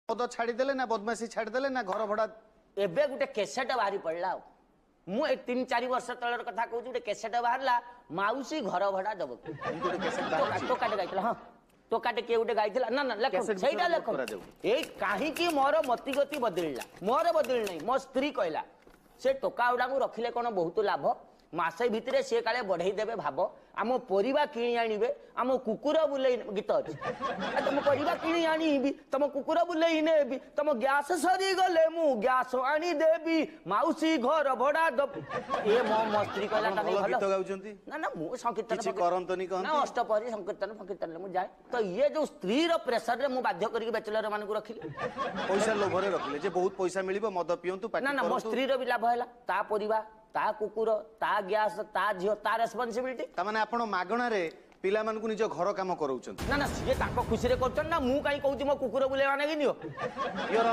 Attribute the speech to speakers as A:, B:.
A: ମଦ ଛାଡ଼ିଦେଲେ ନା ବଦମାସି ଛାଡ଼ିଦେଲେ ନା ଘର ଭଡା?
B: ଏବେ ଗୋଟେ କେସେଟ ବାହାରି ପଡିଲା। ଆଉ ମୁଁ ଏ 3-4 ବର୍ଷ ତଳର କଥା କହୁଛି, ଗୋଟେ କେସେଟ ବାହାରିଲା, ମାଉସୀ ଘର ଭଡା ଦବ।
A: ଏମିତି ଗୋଟେ କ୍ୟାସେଟ ବାହାରିଛି?
B: ଟୋକାଟେ ଗାଇଥିଲା। ହଁ, ଟୋକାଟେ କିଏ ଗୋଟେ ଗାଇଥିଲା। ନା ନା, ଲେଖ।
A: କ୍ୟାସେଟ
B: ସେଇଟା
A: ବିଷୟରେ
B: ଲେଖ।
A: କରାଯାଉ।
B: ଏଇ କାହିଁକି ମୋର ମତିଗତି ବଦଳିଲା? ମୋର ବଦଳି ନାହିଁ, ମୋ ସ୍ତ୍ରୀ କହିଲା, ସେ ଟୋକା ଗୁଡାକୁ ରଖିଲେ କଣ ବହୁତ ଲାଭ? ମାସେ ଭିତରେ ସିଏ କାଳେ ବଢେଇ ଦେବେ ଭାବ, ଆମ ପରିବା କିଣି ଆଣିବେ, ଆମ କୁକୁର ବୁଲେଇ। ଗୀତ ଅଛି, ଆ ତମ ପରିବା କିଣି ଆଣିବି, ତମ କୁକୁର ବୁଲେଇ ନେବି, ତମ ଗ୍ୟାସ ସରିଗଲେ ମୁଁ ଗ୍ୟାସ ଆଣିଦେବି, ମାଉସୀ ଘର ଭଡା ଦବ। ଏ ମୋ ମୋ ସ୍ତ୍ରୀ କହିଲା,
A: ଆପଣ
B: ତା
A: ଭଲ
B: ଭଲ
A: ଗୀତ ଗାଉଛନ୍ତି।
B: ନା ନା, ମୁଁ ସଂକୀର୍ତ୍ତନ
A: କିଛି କରନ୍ତନି କହନ୍ତି?
B: ନା, ଅଷ୍ଟପ୍ରହରୀ ସଂକୀର୍ତ୍ତନ ଫଙ୍କୀର୍ତ୍ତନରେ ମୁଁ ଯାଏ। ତ ଇଏ ଯୋଉ ସ୍ତ୍ରୀର ପ୍ରେସରରେ ମୁଁ ବାଧ୍ୟ କରିକି ବ୍ୟାଚଲର ମାନଙ୍କୁ ରଖିଲି।
A: ପଇସା ଲୋଭରେ ରଖିଲେ ଯେ ବହୁତ ପଇସା ମିଳିବ, ମଦ ପିଅନ୍ତୁ, ପାର୍ଟି
B: ନା ନା, ମୋ
A: କରନ୍ତୁ।
B: ସ୍ତ୍ରୀର ବି ଲାଭ ହେଲା। ତା ପରିବା, ତା କୁକୁର, ତା ଗ୍ୟାସ, ତା ଝିଅ, ତା ରେସ୍ପନ୍ସିବିଲିଟି।
A: ତାମାନେ ଆପଣ ମାଗଣାରେ ପିଲାମାନଙ୍କୁ ନିଜ ଘର କାମ କରାଉଛନ୍ତି?
B: ନା ନା, ସିଏ ତାଙ୍କ ଖୁସିରେ କରୁଛନ୍ତି ନା। ମୁଁ କାହିଁ କହୁଛି ମୋ କୁକୁର ବୁଲେଇବା ନାଗି ନିଅ।
A: Your